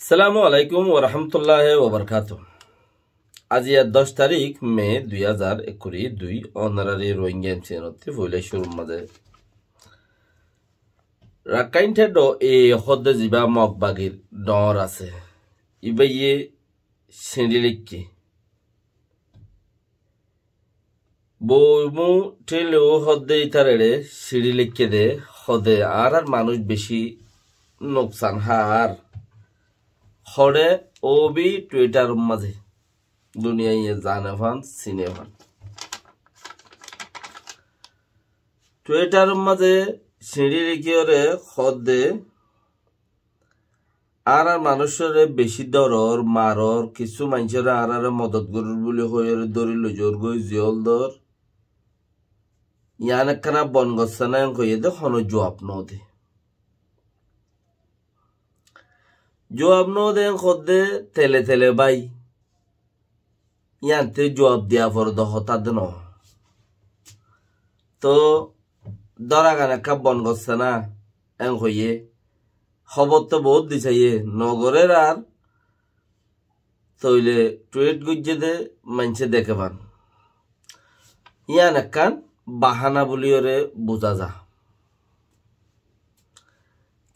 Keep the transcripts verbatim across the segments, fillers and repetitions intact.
Assalamu alaikum wa rahmatullahi wa barakatuhu. Aijja doc tarík me dui házar ekkuri dui, onorari Rohingya M C N ottú foila cúrur mazé Rakkain Theddho e hoódde zibá Mog bagir dhoóñr asé, ibáye siñçí leikké. Boimu Thénleu hoódde ítararé siñçí leikké dé, hoódde añárár manúic bicí nuksan háar. Hoçé óbi Twitter or mazé. Duniyaiye zane fán, sine fán. Twitter or mazé siñçí leikké dé hoódde añárár manúicoré bicí dórer, marer, kissú maincóre añáráre modot gorér buli hoiyóre dóri loizagói, ziyól der. Yián ekkána bon gossé ná en hoiyé dé honó juab nodé. Juab nodé en hoódde tele tele bái. Yiánte juab diya foré dé hotá dé noó. Toóu dóragan ekká bon gossé ná en hoiyé. Hóbor toóu boóut di saiyé, nogorér ar. Tóile tweet goijjé dé maincé deké fán. Yián ekkán bahána buliyóre buzá za.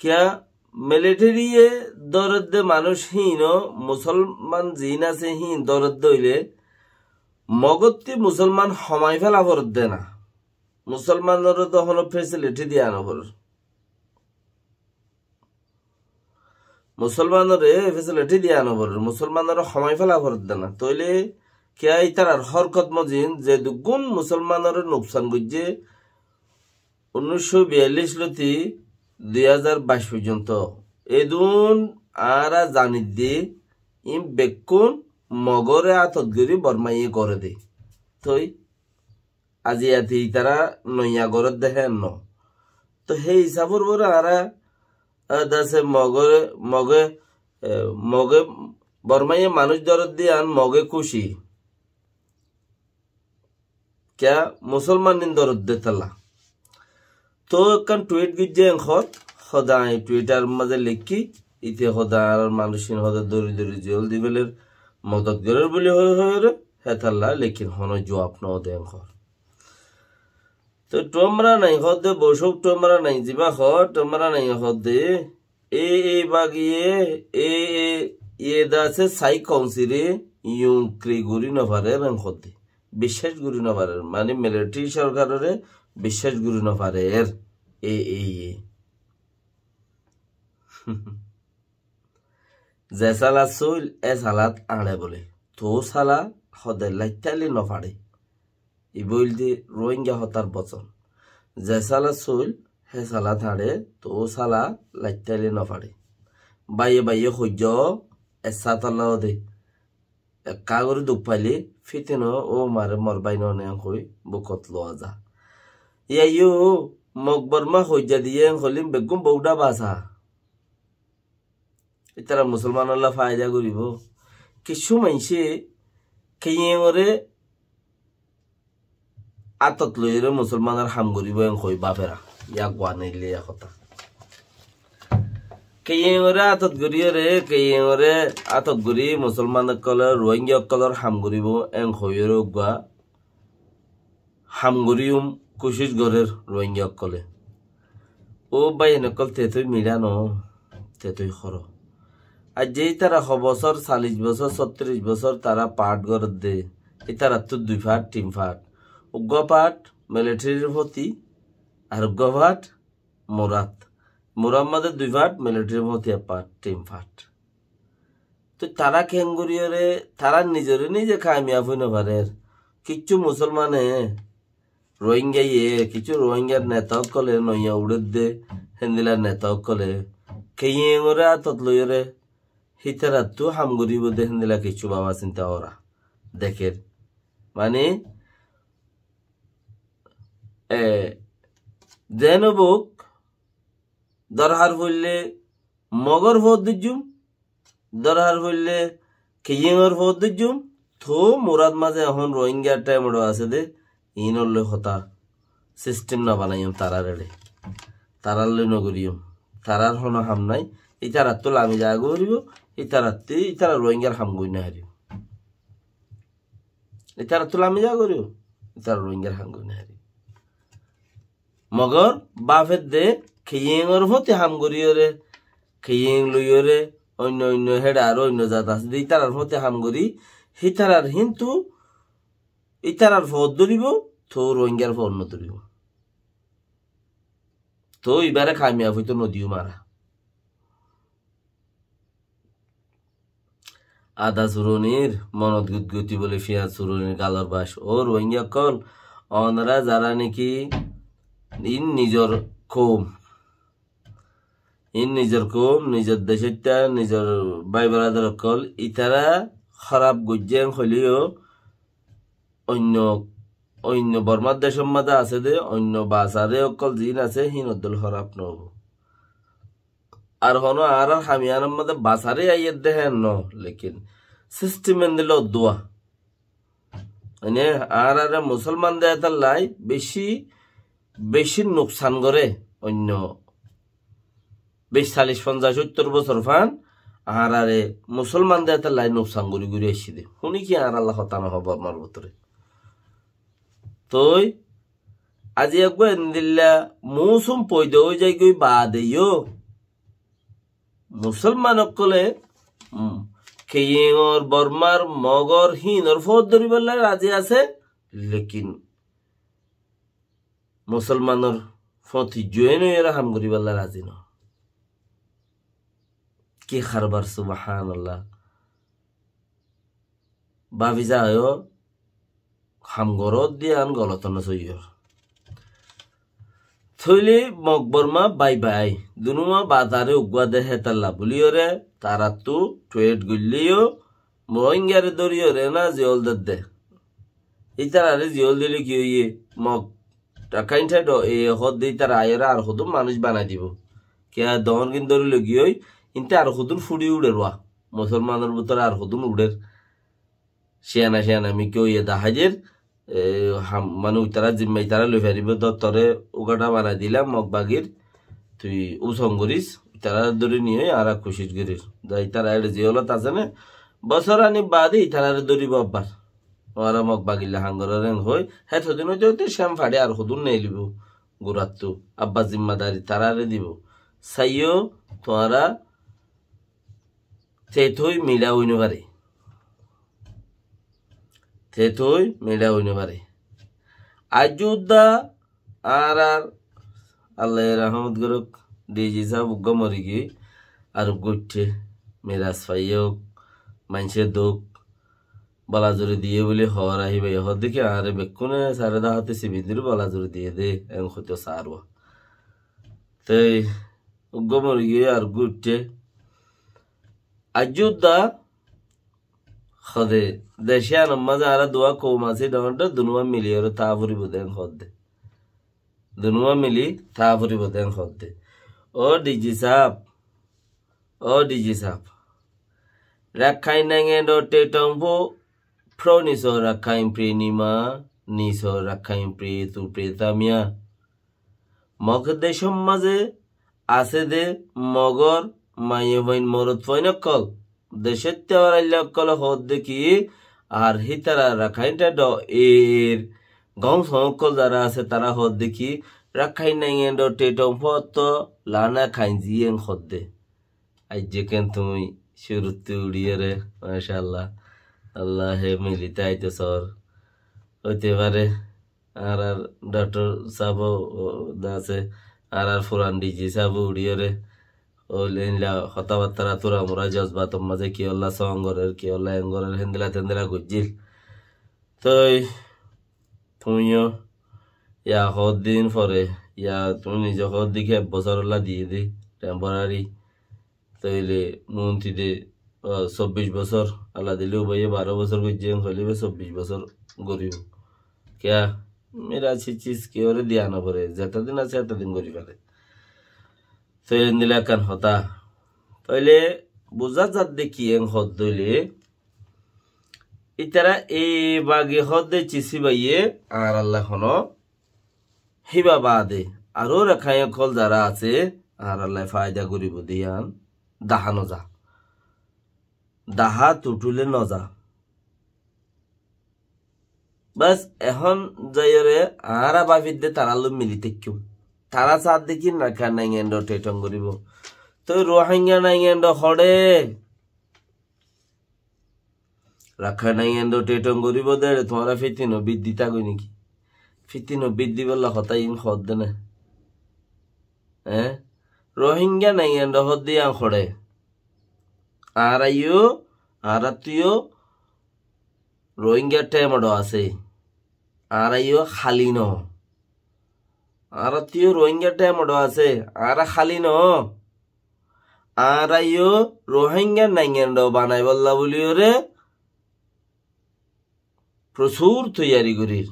Kiyá militariye dóredde manúic híin ó, musolman ziín asé híin dóredde óile Mogottú musolman homai féla foredde ná. Musolmanoré dé honó fesiliti diya noforér. Musolmanoré fesiliti diya noforér, musolmanoré homai féla foredde ná. Tóile kiyá ítarar hórkot mozin zeduggún musolmanoré nuksan goijjé, unnúiccó biyallíc lóti dui házar baic foijjonto, edún añára zanir dé, iín bekkún Mogoré átot gorí Bormaye goré dé. Tói aijja yati ítara noiya gorér dé hé noó. Toóu hé hísabor uore añára, e, dase Mogoré, Mogé, e, Mogé, Bormaye manúic dóredde yián Mogé kúci. Kiyá musolman ín dóredde tálla. Toóu ekkán tweet goijjé en hoódde, hoódde añí Twitter or mazé leikkí, íte hoódde añárár manúic ín hoódde dóri dóri ziyól di féler, modot gorér buli hoi hoiyóre, hétalla, lekin honó juab nodé en hoór. Toóu Trump ra nai hoódde, bosók Trump ra nai zibá hoór, Trump ra nai hoódde, e, e bagiye, e, e, iye dase sai kounsire yunkri gorí nofarér en hoódde. Biccác gorí nofarér, mani militari sorkaroré biccác gorí nofarér. E, e, e. Ze sala sóil, é salat añçe bóle. Toóu sala hoódde laittá óile nofaçé. Ibá óilde Rohingya hotár bosón. Ze sala sóil, hé salat añçe, toóu sala laittá óile nofaçé. Báiye báiye hoijjó, essá tolla óde. Ekká gorí duk faile, fítino, ó mare mor bái noó né en hoi, bukot lowa za. Yá yó, Mog Borma hoijja diyé en hoilím beggún bouda basa. Ítara musolmanolla faida goríbou. Kissú maincé keyengoré átot loiyóre musolmanor ham goríbou en hoi báfera. Yá guá neille yá hotá. Keyengoré átot goríyore, keyengoré átot gorí musolman ókkolor, Rohingya ókkolor ham goríbou en hoiyóre uggúa ham goríyum kucíc gorér Rohingya ókkole. Ó báiyain ókkol, tetoi miçá noó, tetoi horó. Aijja ítara ho bosór, callic bosór, sóttiríc bosór tará path gorédde, ítarattú dui path, tin path. Uggúa path militarir foti, ar uggúa path murad. Murad mazé dui path, militarir foti ek path, tin path. Toi tará kengoriyóre, tará nizoré nize kamiyab ói nofarér. Kiccú musolmane, Rohingyaye, kiccú Rohingyar neta ókkole noiya uçédde, héndila neta ókkole, keyengoré átot loiyóre, hítarattú ham goríbou dé héndila kiccú baba sinta óra dekér. Mani, e, zen óuk, dorhar foille Mogor fót dóijjum, dorhar foille keyengor fót dóijjum, toóu murad mazé ehón Rohingya thaimoró asé dé, iínollói hotá sistem nobanaiyum tarár eçé. Tarállói nogoríyum. Tarár honó ham nái, Ítarattú lami zaga goríbo, ítarattú, ítara Rohingyar ham gorí no faribó. Ítarattú lami zaga goríbo, ítara Rohingyar ham gorí no faribó. Mogor báfe de Keyengor fóti ham goríyore, Keyeng loiyore, oinno oinno héçe aró oinno zat asé de, ítarar fóti ham gorí, hítarar híntu, ítarar fót dóribo, toóu Rohingyar fót no dóribo. Toóu ibáre kamiyab óito no diyum añára. Ada suronir monot gutguti bóli fiyaz suronir galor bac. Ó Rohingya ókkol, onorá zará niki in nizor koum, in nizor koum, nizor decóitta, nizor bái beradar ókkol, ítara hóraf goijjé hoileyó oinno, oinno Bormar decór mazé asé de, oinno basare ókkol ziín asé, híin oddúl hóraf no óibo. Ar honó añárar ham iyánor mazé basare aiyér de héen no, lekin sistem endilla uddúa. Mane añárare musolman de hétolla beci, beci nuksan goré. Oinno bic, callic, fonzaic, óttor bosór fán añárare musolman de hétolla nuksan gorí gorí aiccí de. Húni ki añáralla hotá no hoó Bormar bútore? Toi azi eggúa endilla mousum foida ói zaigói baade yó musolman ókkole, um, Keyengor, Bormar, Mogor, híinor fót dóribolla razi asé, lekin musolmanor fóti join óiyore ham goríbolla razi no. Ki harbar, subhanallah. Báfi saiyó, ham goródde yián golot no sóiyor. Tóile Mog Borma bái bái, dunúa bazare uggúa de hétalla bóliyoré, tarattú trade goilleyó, Rohingyare dóriyoré na ziyól dedde. Ítararé ziyól dile ki óiye, Mog Rakhine State e hoódde ítara aiyóre ar hodún manúic banai dibo. Kiyá doóñr gín dóri loi giyói, ínte ar hodún fúçi uçér wa. Musolmanor bútore ar hodún uçér. Ciyana ciyana mikká óiye dahá der, e, ham-, mane ítara zimma ítara loi faribó, dór tore ugáta banai dilam Mog bagir, tui úsong goris, ítara dóri niyói añára kucíc gorir. Za ítara eçe ziyólot asé né, bosór ani baade ítarare dóribo abbar. Añára Mog bagilla ham gorór en hoi, hé todin óite óite cem façi ar hodún neilibo gurattú, abbar zimmadari tarare dibo. Saiyó tuáñra Te tui mila ói no fare. Te tui mila ói no fare. Aijjó udda añárar Allaye rahmot gorók, D G sáb uggúa mori giyói, ar uggúa uiththé, miras faiyók, maincé douk, bola zuri diyé buli hoór ahi bái, hoódde ki añáre bekkúne sare dahate sibi dir bola zuri diyé dé, en hoito saárwa. Te uggúa mori giyói, ar uggúa uiththé. Aijjó udda hode, dec iyanor mazé añára duwá koum así, dhoóñr dhoóñr dunúwa miliyóre táa foribó dé en hoódde. Dunúwa mili táa foribó dé en hoódde. Ó D G sáb, ó D G sáb. Rakhain Nengendo Tetongpo, Pro Niso Rakhain Pri Nima, Niso Rakhain Pri Tu Pri Tamia. Mog decór mazé asé dé Mogor maiyafuain morotfuain ókkol, decóitta barailla ókkole hoódde ki, ar hítara Rakhain Tedho er gom song ókkol zara asé, tará hoódde ki, Rakhain Nengendo Tetongpo otto lana khainzi en hoódde. Aijjó ken tuñí cúruttu uçíyore, macállah, Allaye milite aito sóor. Óite fare, añárar dhoktor sábo, ó, de asé, añárar furan D G sábo uçíyore, óile éndilla hotábattára turamura jozbator mazé kiyólla song gorér, kiyólla en gorér, héndilla téndilla goijjíl. Toi tuñíyo ya hoddin fore, ya tuñí nize hoddé ki ek bosórolla diyé dé, temporary. Tóile muúnti de, ó, sobbic bosór, Allah dile ubaye baró bosór goijjé, en hoilé ibá sobbic bosór goríbo. Kiyá? Mirasi ciz kiyóre diya no fore, zeta din asé eta din gorí fare. Tóile endilla ekkán hotá. Tóile buzá zadde ki en hoddé óile, ítara e bagi hoddé ciz híbaye añáralla hono híba baade aró Rakhain ókkol zara asé, añáralla faida goríbo de yián dahá noza. Dahá tuthule noza. Bas, ehón zaiyóre añára báfidde tará loi mili táikkiyum. Tará saádde ki Rakhain Nagaland tethong goríbo. Toi Rohingya Nagaland hoçé? Rakhain Nagaland tethong goríbo de, tuáñra fitino biddí tágoi niki? Fitino biddí bolla hotá iín hoódde né? Eé? Rohingya Nagaland hoódde yían hoçé? Añára yó, añárattú yó Rohingya thémodho asé. Añára yó háli noó. Añárattú yó Rohingya thémodho asé. Añára háli noó. Añára yó Rohingya Nagaland banaibólla bóliyoré prosur toiyari gorír.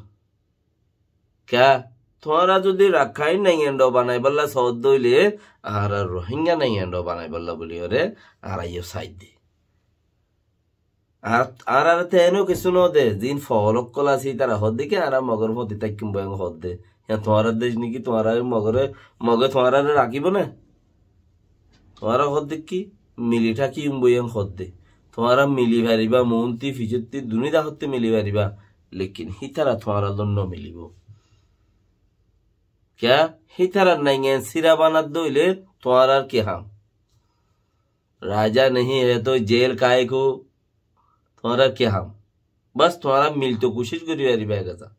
Kiyá? Tuáñra zodi Rakhain Nagaland banaibólla soódde óile, añára Rohingya Nagaland banaibólla bóliyoré añára yó saidde. Ar añárar te enó kissú noó de, ziín fool ókkol asé, ítara hoódde ki añára Mogor fóti táikkiyum boi en hoódde. Yían tuáñrar dec niki? Tuáñrar Mogore, Moge tuáñrare rakíbo né? Tuáñra hoódde ki mili tákiyum boi en hoódde. Tuáñra mili faribá, muúnti, fisótti, duní dahotti mili faribá. Lekin hítara tuáñrar loi nomilibó. Kiyá? Hítarar Nagaland síra banadde óile tuáñrar ki ham? राजा नहीं है तो जेल काय को, tuáñrar ki ham? Bas, tuáñra milto kucíc gorí faribá ek haza.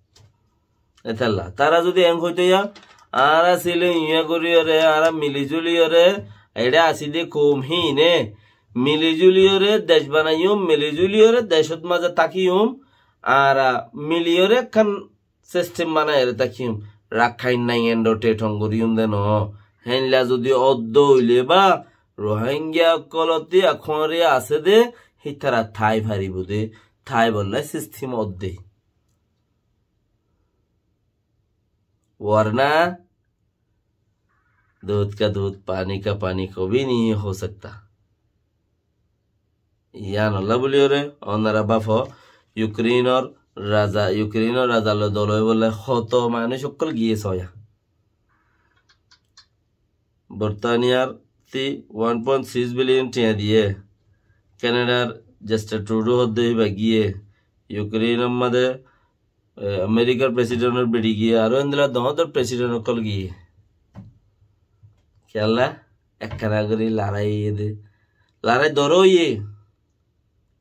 Etálla, tará zodi en hoitó yá, añára sile iñá goríyoré, añára mili zuliyóre, eçé así de koum híine, mili zuliyóre dec banaiyum, mili zuliyóre decót mazé tákiyum, añára miliyóre ekkán sistem banaiyóre tákiyum, Rakhain Nagaland tethong goríyum de noó. Héndilla zodi ódde óile bá, Rohingya ókkolottú yá kóñri asé de, hítara tái faribó de, táibolla sistem ódde. Warna दूध का दूध, पानी का पानी कभी नहीं हो सकता. Yíanolla bóliyoré, ónora báfo, Yukrénor raza, Yukrénor razar loi dol ói bóle hoto manúic ókkol giyé soóya. Bortaniyar tí one point six billion thiañ diyé. Kenadar Justin Trudeau hoódde íba giyé. Yukrénor mazé e, Amerikar presidentor beçi giyé, aró endilla doñr doñr president ókkol giyé. Kiyólla? Ekkán gorí larái óiye de. Larái dóro óiye.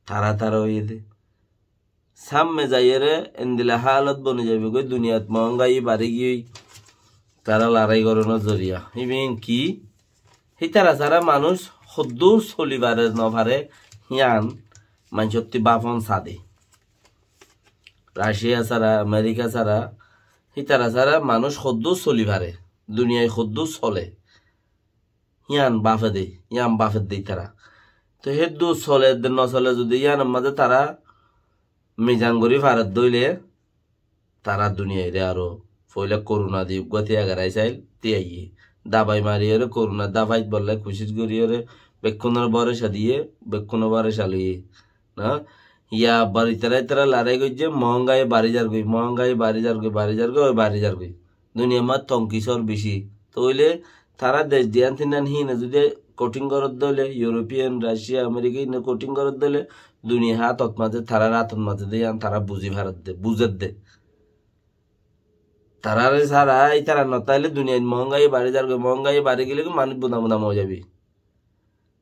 Tara tara óiye de. Sámme zaiyóre endilla hálot boni zaibói, duniyat moóngai bari giyói. Tará larái gorónor zoriya. Ibá ki? Hítara sára manúic hoddúr soli fare no fare, híyan maincótti báfon sade. Racia sára, Amerika sára, hítara sára manúic hoddúr soli fare, duniyai hoddúr sole, híyan báfe de, híyan báfe de ítara. Toi héddúr sole de no sole zodi híyanor mazé tará mizan gorí fare de óile, tará duniyaire aró foila koruna di uggúa tiya garai sail, tiyaiyé. Dabai mariyóre koruna dafaibólla kucíc goríyoré, bekkúnore bóroca diyé, bekkúne bóroca loiyé. Na? Yá abbar itará itará larái goijjé, moóngai bari zargói, moóngai bari zargói, bari zargói, ói bari zargói. Duniyar mazé tonkisór beci. Tóile tará dec duiyán tinnán híine zodi kothín goródde óile, European, Racia, Amerika híine kothín goródde óile, duniyai hátot mazé, tarár hátot mazé de yían tará buzí faredde, buzedde. Taráre sára, ítara no táile duniyait moóngai bari zargói, moóngai bari gele ki manúic buda buda mori zaibi.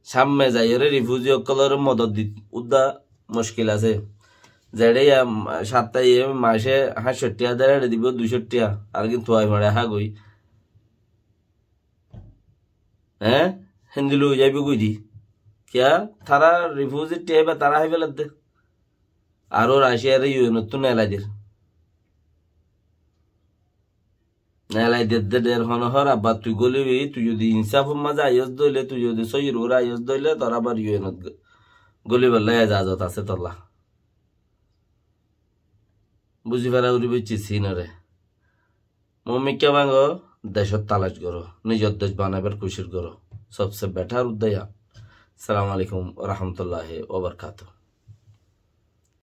Sámme zaiyóre rifuzi ókkolore modot dit udda muckil asé. Zeçé yá, sátta yé mace háñtcó tiya dere eçé dibo duicó tiya, ar kintu tuai fare hágoi. Eé? Héndilla ói zaibo goi di. Kiyá? Tará rifuzi tiya ibá tará hái feladde. Aró Raciare U N ottú nelai der. Nelai der de der hono hór abbar tui gólibi, tui zodi insáfor mazé aiyós dóile, tui zodi sóiyir uore aiyós dóile, tor abbar U N ot gó-, gólibolla ezazot asé tolla. Buzí fara uribo iccí sinore. Moómikká báñgo, decót talac goró, nizor dec banaibar kucíc goró. Sobse betar udda yían. Assalamu alaikum wa rahmatullahi wa barakatuhu.